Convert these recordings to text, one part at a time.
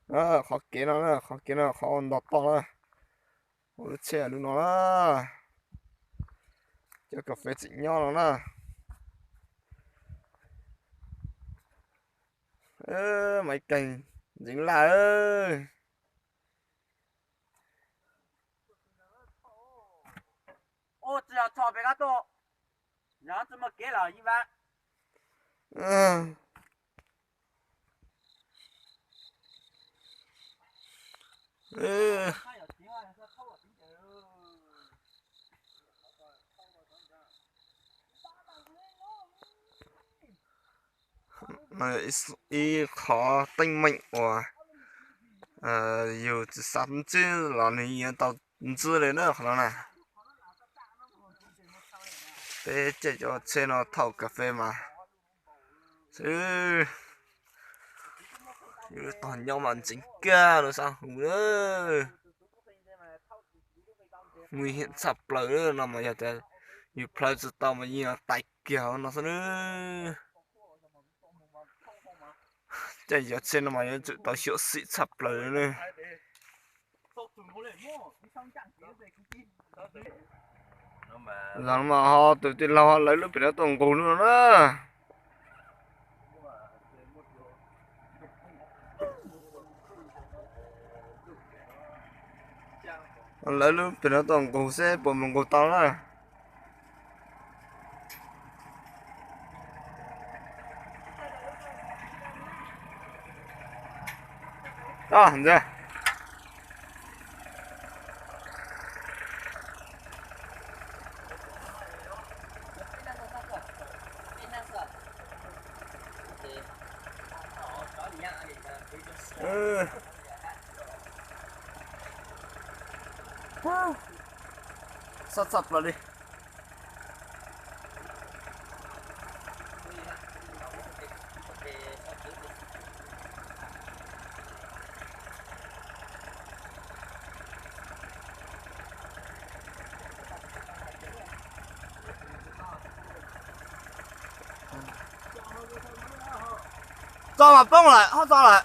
Qhov kev no na, qhov kev no qhov ntog toj na. Ua lub tsheb lub no na. Cov kas fes tseem nyob no na. Maiv Keeg ntxeev laj. Ib qhov teeb meem uas yus tsis xav ntsib los nws yuav tau ntsib li na qhov no na. Peb caij cov tsheb no thauj kas fes mas xwb. Yus tog nyob mas ntxeev kiag lub xab hwb na. Nguy hiểm tshaj plaws no mas yog tias yus plhaw tsis tau mas yeej tais kiag no xwb na. Caij cov tsheb no mas yuav tsum tau xyuam xim tshaj plaws na. Zaum no mas ho tus tij laug lawv lub pem no tuaj nqug lub no na. Lawv lub pem no tuaj nqug seb puas mus nqug tau na. Sab txhaj plaws li. Tso mas poob lawm, ho tso lawm.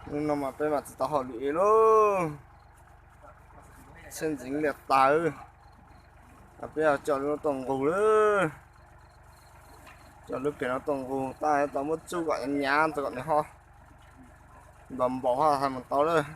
Hnub no mas peb mam tsis tau hauj lwm lauj. Tsheb ntxeev liaj tas. Peb coj lub no tuaj nqug lawm. Coj lub pem no tuaj nqug tab tau muab tsuj kom nyav nyav kom nws ho npaum npaum ho hais mus tau lawm.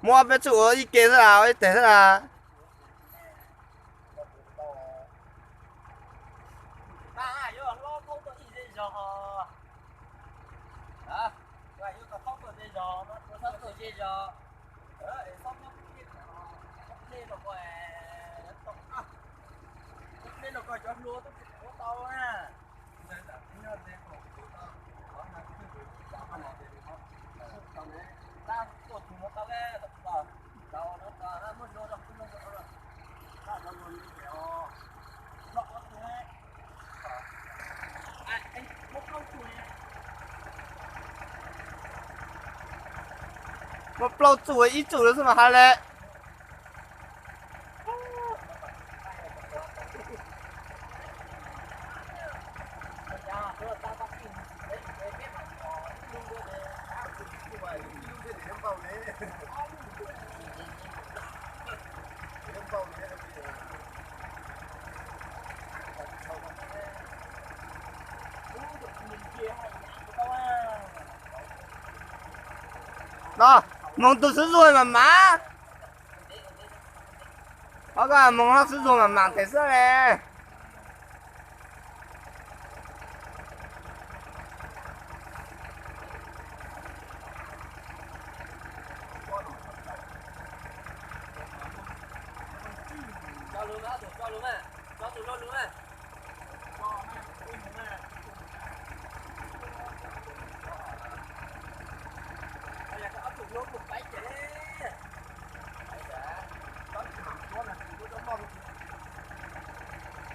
Muab peb tsuj ua ib ke xwb las, ua ib teg xwb las. Muab plaub txuj ib txuj xwb mas hais lawm. No, moog tug xwb zuag mam mam. Ob koj moog hab xwb zuag mam mam tes xwb le.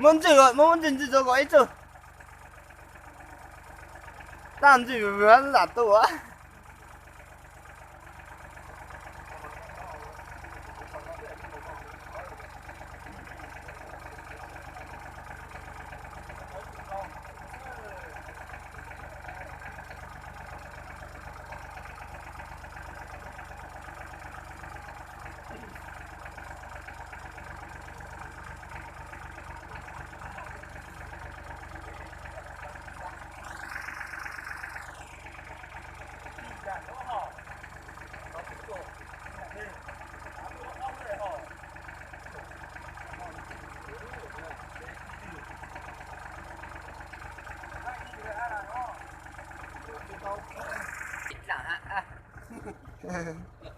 Muab ntswj, muab ntswj ntswj tso kom ib tug. Tab ntswj vwm vwm lam tu.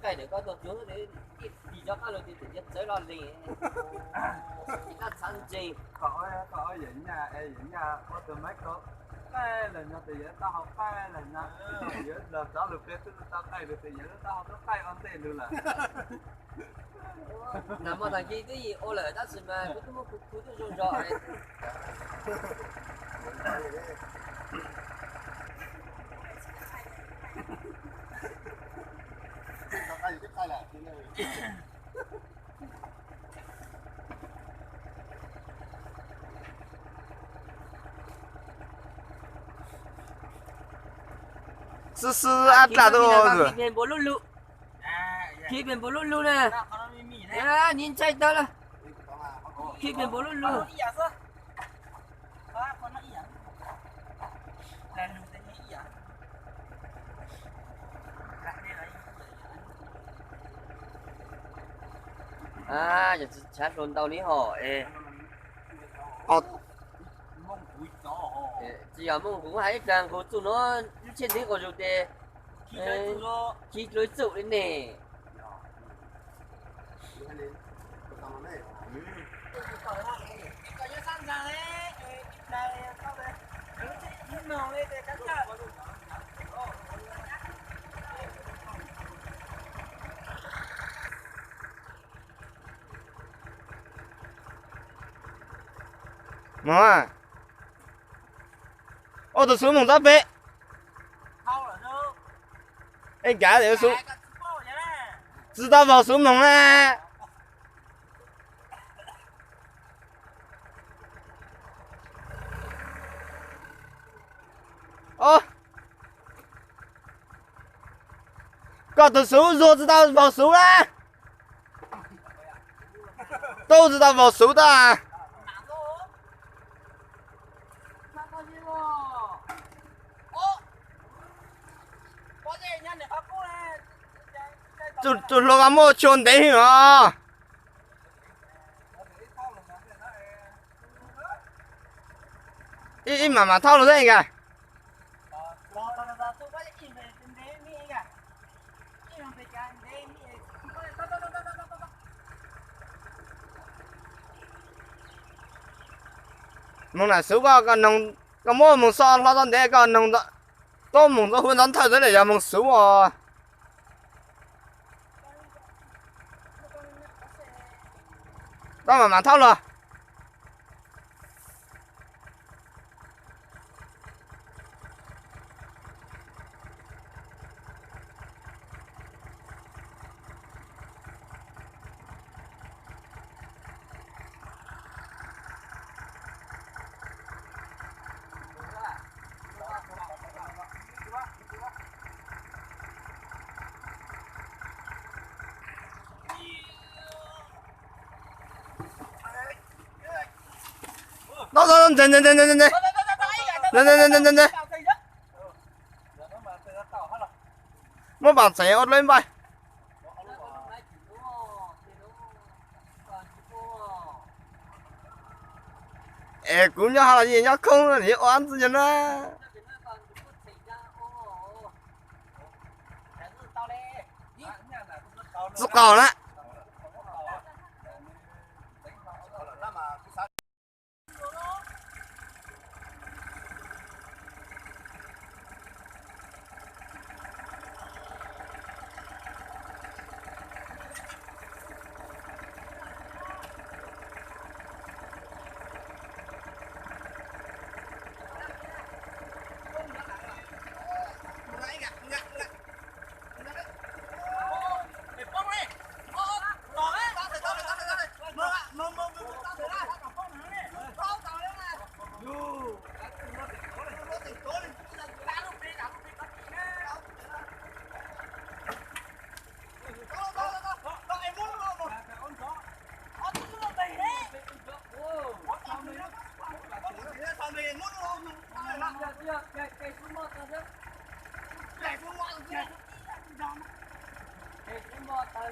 Qaij ntawm koj tuaj cuag tim zov qab los ces tseem cia txawv lo li. Ib txhab ntseeg. Qhov yawm nyaj es yawm nyaj ua tus maib kau qaij lawm no tes yawm taub hau qaij lawm no. Yawm los rov lug pliag twb tau qaij lug tes yawm taub hau twb qaij ua ntej lug lawm. Nag hmo tag kis twb yim ua lawm tab sis mas kuv twb muab kuv khu twb zoo zog. Xwb xwb ab dlaj tuaj. Khi pem npaum lub lug na, nws ntshai tag lawm. Khi pem npaum lub lug. Yog tsis tshav hluas ntau li hom es. Tsis yog Mooj Kuv hais ib plag nqus txuj nuav lub tsheb ntxeev quas zug tes khi dlua ib txuj li ne. Mus, ua tus xuv moog txob peb. Ej, kav, tsis tau vaug xuv moog na. Koj tus xuv zuag tsis tau vaug xuv na. Tub tsis tau vaug xuv tag. Tsuj hlua muaj tshua ntev os. Ib mam mam thauj lug xwb nkag. Moog nam xuv koj, koj muab moog xo hlo txog ntev koj noog, koj moog txug huv ntxov thawj xwb lawm yog moog xuv os. Koj mam mam thauj lug. Muab pam txeem ua dlawb npaij. Es kuv nyob hauv los yeej nyob khoob, yuav ua ntxwg nyob na. Tsis qaug na. Me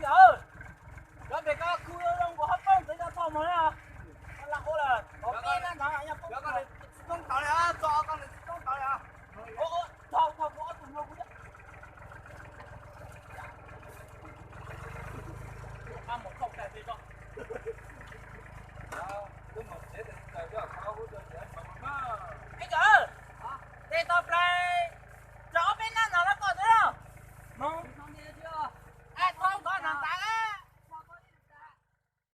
nkawd, cov pem ko khu zoo nkaus hab poob ntawd, yog txog mog na. Lam ua lawm, tov peb nab ntawd yog poob. Tsis poob tawv li, txog koj nws tsis poob tawv li. Txog txog kuv ob tug no kuv Ej, cov, tej tau plai